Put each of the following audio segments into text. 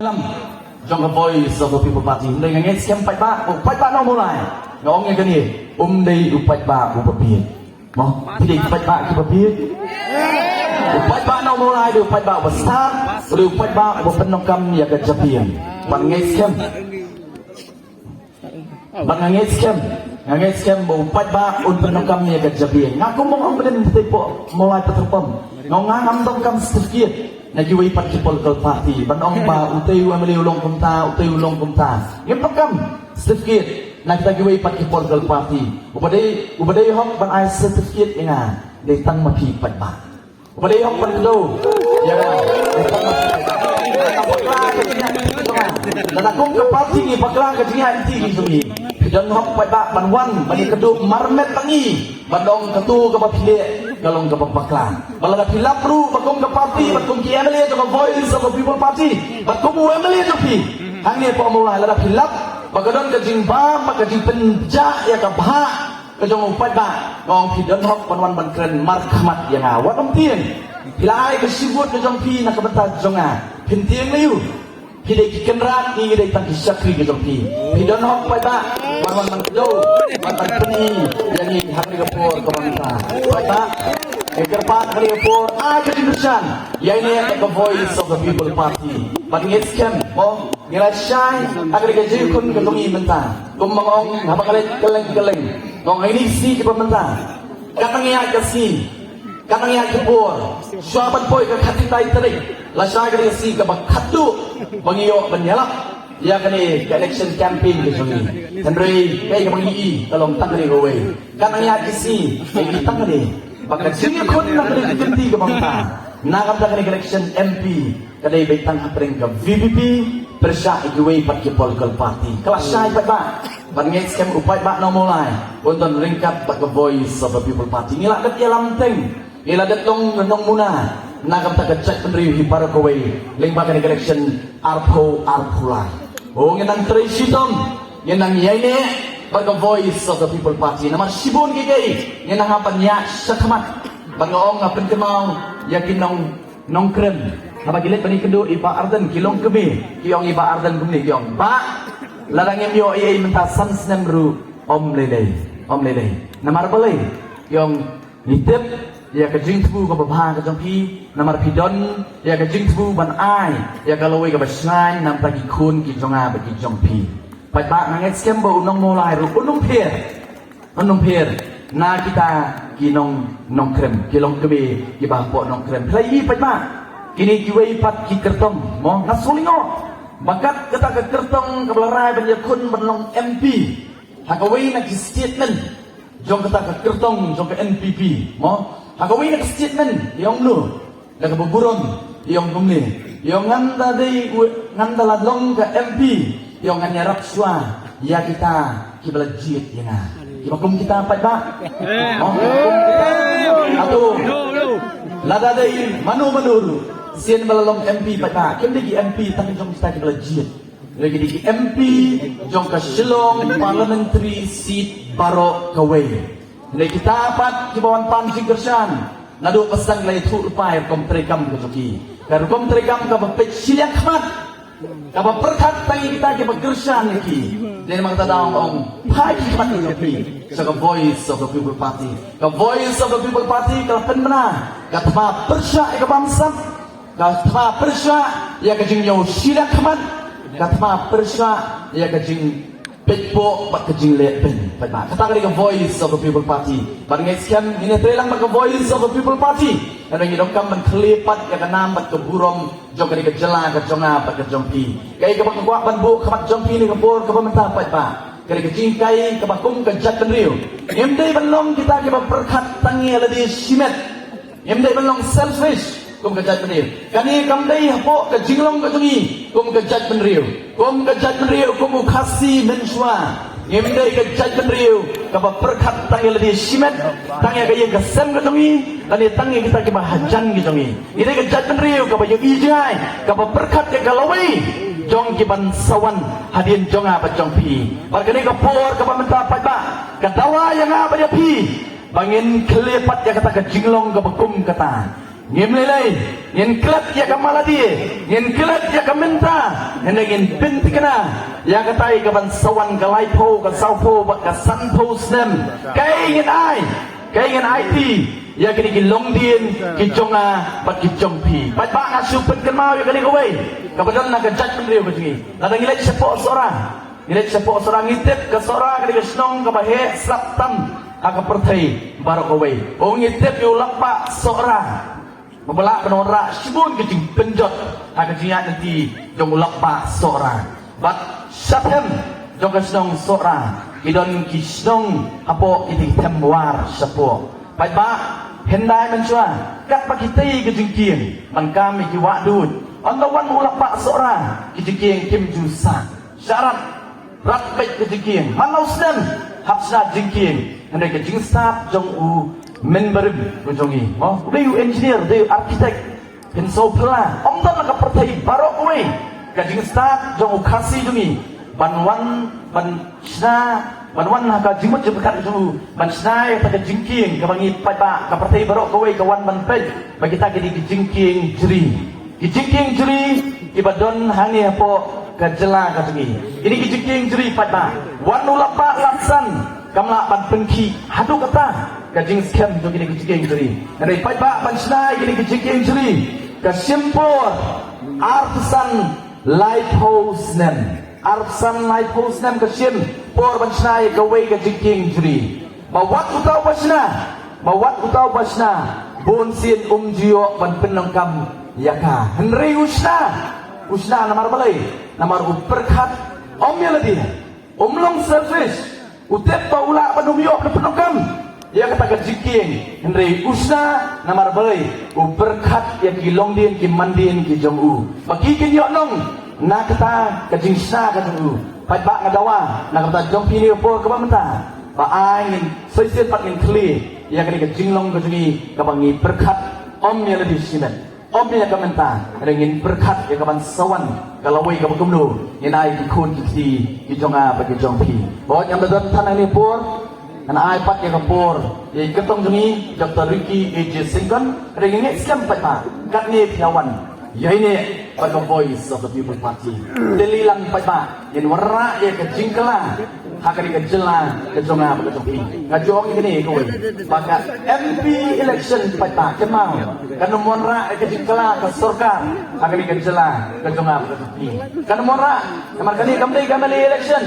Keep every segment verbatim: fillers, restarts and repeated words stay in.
Lam jong ka Voice of the People Party. Hynrei nga ngeit skhem paidbah, u paidbah Nongmawlai, nga ong ïa kane, um dei u paidbah uba bieit. Mo, phi dei paidbah kiba bieit. U paidbah Nongmawlai dei u paidbah uba stad, dei u paidbah uba pyndonkam ïa ka jabieng. Ban ngeit skhem. Bad nga ngeit skhem, nga ngeit skhem ba u paidbah un pyndonkam ïa ka jabieng. Nga kum ong ba dei te po Mawlai Patrpom. Nga ong ngam donkam certificate na kiwei pat ki political party. Ban ong ba utei u M L A u long kumta, utei u long kumta. Ngim donkam certificate na kita kiwei pat ki political party. Uba dei, uba dei hok ban ai certificate ïa nga dei tang ma phi paidbah. Uba dei hok ban kdew ïa nga. Lada kum ka party ngi bakla ka jingïaid lynti jong ngi, phi don hok paidbah ban wan ban ïakynduh marmet bad ngi, ban ong katu kaba phi leh ka long kaba bakla. Bad lada phi lap ruh ba kum ka party, ba kum ki M L A jong ka Voice of the People Party, ba kum u M L A jong phi hangne hapoh Mawlai, lada phi lap ba ka don ka jingbam bad ka jingpynjah ïa ka bhah ka jong u paidbah, nga ong phi don hok ban wan ban kren markhmat ïa nga. Wat ym tieng. Phi la ai ka shi vote ka jong phi na ka bynta jong nga. Phin tieng lei u. Phi dei ki kynrad, ngi dei tang ki shakri ka jong phi. Phi don hok paidbah ban wan ban kdew, ban ban pyni ïa ngi ha kane ka por kaba mynta. Paidbah, nga kyrpad ha kane ka por, ai ka jingkyrshan ïa ine ka Voice of the People Party. Bad ngeit skhem, mo, ngi la shai ha kane ka jingkhun ka jong ngi mynta. Kum ba nga ong haba nga leit kylleng kylleng, nga ong ha kine ki sngi kiba mynta, katba ngi ïaid ka sngi, katba ngi ïaid ka por, shuwa ban poi ka khathitai tarik, la shai kane ka sngi kaba khatduh ba ngi ïoh ban ïalap ïa kane ka election campaign ka jong ngi. Hynrei kaei kaba ngi i ka long tang kane kawei. Katba ngi ïaid ka sngi, ngi i tang kane ba ka jingïakhun na kane ka kynti kaba mynta, na ka bynta kane ka election M P, ka dei beit tang hapdeng ka V P P pyrshah ïa kiwei pat ki political party. Ka la shai paidbah. Bad ngeit skhem u paidbah Nongmawlai un don ryngkat bad ka Voice of the People Party. Ngi la dep ïalam teng, ngi la dep long nongmuna na ka bynta ka jaitbynriew hi baroh kawei lyngba kane ka election arphew arphew lai. O, ngin nang trei shitom, ngin nang ïaineh bad ka Voice of the People Party. Namar shibun kiei kiei ngin nang hap ban ïaid shakhmat. Bad nga ong, nga pynkynmaw ïa ki nong Nongkrem, haba ki leit ban ïakynduh i Bah Ardent, ki long kmie, ki ong i Bah Ardent kumne, ki ong, Bah, lada ngim ïoh ei ei mynta san snem ruh, ym lei lei, ym lei lei. Namar balei? Ki ong, ngi tip ïa ka jingthmu kaba bha ka jong phi, namar phi don ïa ka jingthmu ban ai ïa ka lawei kaba shngaiñ na bynta ki khun ki jong nga bad ki jong phi. Paidbah, nga ngeit skhem ba u Nongmawlai ruh un ym pher, un ym pher na kita ki nong, Nongkrem, ki long kmie kiba hapoh Nongkrem. Phi la i paidbah, kine kiwei pat ki kyrtong, mo, nga sngewlyngngoh ba kat kata ka kyrtong kaba la rai ban ïakhun ban long M P, ha kawei na ki statement jong kata ka kyrtong jong ka N P P, mo, ha kawei na ka statement i ong kumno, da kaba burom i ong kumne, i ong, ngan da dei u, ngan da la long ka M P, i ong, ngan ïarap shuwa ïa kita kiba la jied ïa nga. Kiba kum kita paidbah. Oh, kiba kum kita. Hato lada dei mano mano ruh, sien ba la long M P paidbah, kim dei ki M P tang jong kita kiba la jied. Hynrei ki dei ki M P jong ka Shillong Parliamentary Seat baroh kawei. Hynrei kita pat kiba wan pan jingkyrshan naduh ba sdang la ïathuh lypa ïa ka rukom treikam ka jong ki, ka rukom treikam kaba peit shiliang khmat, kaba pyrkhat tang ïa kita kiba kyrshan ïa ki. Dei namar kata da ong, ong, phai ki khmat ka jong ki sha ka Voice of the People Party. Ka Voice of the People Party ka la pynbna, ka thma pyrshah ïa ka bamsap, ka thma pyrshah ïa ka jingñiew shiliang khmat, ka thma pyrshah ïa ka jingpeit poh bad ka jingleh beiñ. Paidbah, kata ka dei ka Voice of the People Party. Bad ngeit skhem ngin ïatrei lang bad ka Voice of the People Party. Hynrei ngi donkam ban khlieh pat ïa ka nam bad ka burom jong kane ka jylla ka jong nga bad ka jong phi. Kaei kaba nga kwah ban buh khmat jong phi ha kane ka por kaba mynta, paidbah, ka dei ka jinghikai kaba kum ka jaitbynriew, ngim dei ban long kita kiba pyrkhat tang ïa lade shimet. Ngim dei ban long selfish kum ka jaitbynriew. Kane kam dei hapoh ka jinglong ka jong ngi kum ka jaitbynriew. Kum ka jaitbynriew, kum u Khasi mynshuwa, ngim dei ka jaitbynriew kaba pyrkhat tang ïa lade shimet, tang ïa ka ïing ka sem ka jong ngi, lane tang ïa kita kiba hajan ki jong ngi. Ngi dei ka jaitbynriew kaba ïohi jngai, kaba pyrkhat ïa ka lawei jong ki ban sa wan hadien jong nga bad jong phi. Bad kane ka por kaba mynta, paidbah, ka dawa ïa nga bad ïa phi ba ngin khlieh pat ïa kata ka jinglong kaba kum kata. Ngim lei lei, ngin klet ïa ka maladi, ngin klet ïa ka mynta, ngin ngin pynthikna ïa katai kaban sa wan ka laiphew, ka sawphew bad ka sanphew snem. Kaei ngin ai, kaei ngin aiti ïa kine ki longdien ki jong nga bad ki jong phi. Paidbah, nga shu pynkynmaw ïa kane kawei kaba don na ka jaitbynriew ka jong ngi. Lada ngi leit shapoh Sohra, ngi leit shapoh Sohra, ngi tip ka Sohra ka dei ka shnong kaba heh slap tam ha ka pyrthei baroh kawei. Ngi tip ïa u Lapbah Sohra ba la pynwanrah shibun ka jingpynjot ha ka jingïaid lynti jong u Lapbah Sohra. Bad shatei jong ka shnong Sohra ki don ki shnong hapoh ki themwar shapoh. Paidbah, hyndai mynshuwa katba ki tei ka jingkieng ban kam ïa ki wah duid, ynda wan u Lapbah Sohra ki jingkieng kim ju sah. Sharat rat beit ka jingkieng. Man la u snem hap shna jingkieng. Hynrei ka jingstad jong u mynbarim ka jong ngi, mo, u dei u engineer, u dei u architect. Phin sngewphylla, ym don ha ka pyrthei baroh kawei ka jingstad jong u Khasi jong ngi ban wan, ban shna, ban wan ha ka jingmut jingpyrkhat jong u ban shna ïa ka jingkieng kaba ngi paidbah, ka pyrthei baroh kawei ka wan ban peit ba kita ki dei ki jingkieng jri. Ki jingkieng jri kiba don hangne hapoh ka jylla ka jong ngi. Kine ki jingkieng jri, paidbah, wat u Lapbah Latsan kam lah ban pynkhih haduh katta ka jingskhem jong kine ki jingkieng jri. Hynrei paidbah, ban shna ïa kine ki jingkieng jri ka shim por arphew san laiphew snem. Arphew san laiphew snem ka shim por ban shna ïa kawei ka jingkieng jri. Ba wat uta uba shna, ba wat uta uba shna, bun sien um ju ïoh ban pyndonkam ïa ka. Hynrei u shna, u shna namar balei? Namar u pyrkhat ym ïa lade, um long selfish. U tip ba u lah ban um ïoh ban pyndonkam ïa kata ka jingkieng. Hynrei u shna namar balei? U pyrkhat ïa ki longdien ki mandien ki jong u, ba ki kin ïoh nong na kata ka jingshna ka jong u. Paidbah, nga dawa na ka bynta jong phi ha kane ka por kaba mynta, ba ai ngin shisien pat ngin khlieh ïa kane ka jinglong ka jong ngi kaba ngi pyrkhat ym ïa lade shimet, ym ïa ka mynta, hynrei ngin pyrkhat ïa kaban sa wan ka lawei kaba kumno, ngin ai ki khun ki kti ki jong nga bad ki jong phi. Ba wat ngam da don than ha kane ka por, ngan ai pat ïa ka por ïa i kyrtong jong ngi, Doctor Ricky A J Syngkon. Hynrei ngin ngeit skhem, paidbah, katne phi ïa wan ïaineh bad ka Voice of the People Party. Te lei lang, paidbah, ngin wanrah ïa ka jingkylla ha kane ka jylla ka jong nga bad ka jong phi. Nga ju ong ïa kane kawei, ba ka M P election, paidbah, kynmaw, kan ym wanrah ïa ka jingkylla ka sorkar ha kane ka jylla ka jong nga bad ka jong phi. Kan ym wanrah, namar kane kam dei ka M L A election.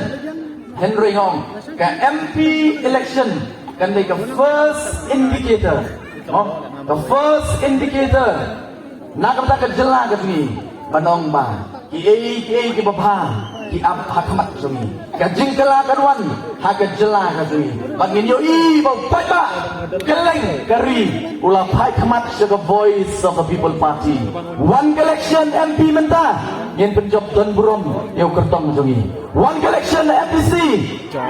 Hynrei nga ong, ka M P election kan dei ka first indicator, no? Ka first indicator na ka bynta ka jylla ka jong ngi, ban ong ba kiei kiei kiba bha ki ap ha khmat jong ngi. Ka jingkylla kan wan ha ka jylla ka jong ngi. Bad ngin ïohi ba u paidbah kylleng ka ri u la phai khmat sha ka Voice of the People Party. Wan ka election M P mynta, ngin pynjop don burom ïa u kyrtong jong ngi. Wan ka election M D C,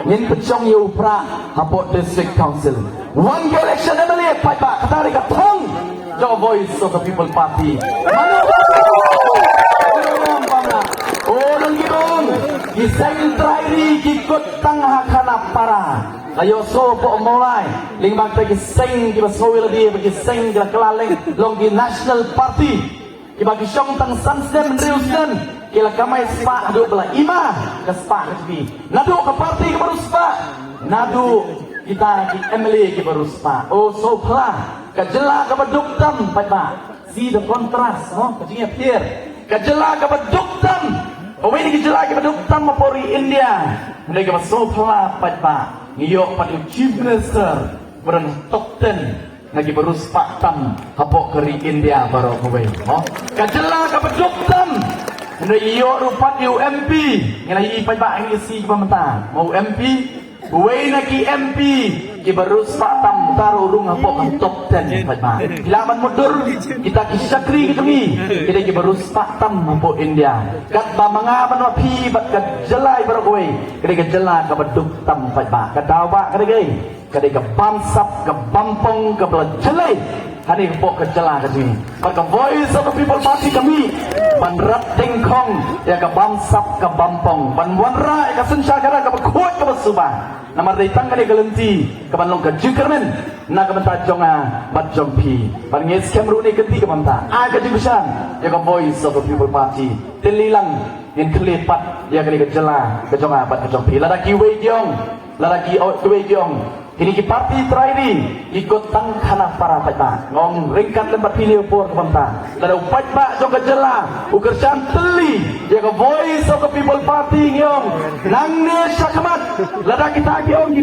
ngin pynshong ïa u prah hapoh District Council. Wan ka election M L A, paidbah, kata dei ka thong jong ka Voice of the People Party. Mano? Oh, nang ki ong, ki seng trai ri ki kut tang ha khana para. Ka ïohsngew hapoh Mawlai, lyngba kita ki seng kiba sngew ïa lade ba ki seng ki la kylla leng long ki National Party. Kiba ki shong tang san snem hynriew snem, ki la kamai spah haduh ba la i ma ka spah ka jong ki. Naduh ka party kaba riewspah, naduh kita ki M L A kiba riewspah. Oh, sngewphylla, ka jylla kaba duk tam, paidbah. See the contrast, no? Ka jingïapher. Ka jylla kaba duk tam, kawei na ki jylla kiba duk tam hapoh ri India. Hynrei kaba sngewphylla, paidbah, ngi ïoh pat ïa u Chief Minister ba don top ten na kiba riewspah tam hapoh ka ri India baroh kawei, mo? Ka jylla kaba duk tam, hynrei ïoh ruh pat ïa u M P. Ngi la ïohi, paidbah, ha kine ki sngi kiba mynta, mo, u M P, uwei na ki M P kiba riewspah tam, uta ruh u rung hapoh ka top ten, paidbah. Phi lah ban mutdur, kita ki shakri ki jong ngi ki dei kiba riewspah tam hapoh India. Katba ma nga bad ma phi bad ka jylla baroh kawei, ka dei ka jylla kaba duk tam, paidbah. Ka daw ba ka dei ka Ka dei ka bamsap, ka bampong, kaba la jlei Hangne ka pok ka jylla ka jong ngi. Bad ka Voice of the People Party ka mih ban rat tyngkhong ïa ka bamsap ka bampong, ban wanrah ïa ka synshar khadar kaba khuid kaba suba. Namar dei tang kane ka lynti kaban long ka jingkyrmen na ka bynta jong nga bad jong phi. Bad ngi skhem ruh ne ka lynti ka bynta ai ka jingkyrshan ïa ka Voice of the People Party. Te lilang ngin khlieh pat ïa kane ka jylla ka jong nga bad ka jong phi. Lada kiwei jong, lada kiwei jong kine ki party trai ri ki kut tang khana para paidbah. Nga ong ryngkat lem bad phi ne por ka bynta. Lada u paidbah jong ka jylla u kyrshan tylli ïa ka Voice of the People Party, ngi ong nangne shakhmat. Lada kita ki ong ki